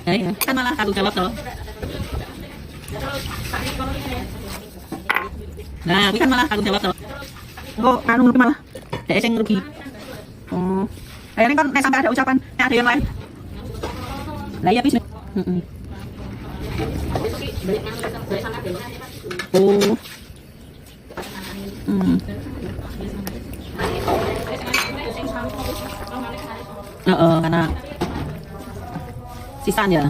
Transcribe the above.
Ya, iya. Kan malah tanggung jawab toh. Nah, ini kan malah tanggung jawab toh. Engko anu malah Dhek sing rugi. Oh. Akhirnya kan nek sampai ada ucapan, nek ada yang lain. Lah iya wis. Heeh. Oh. Heeh, karena sisan ya.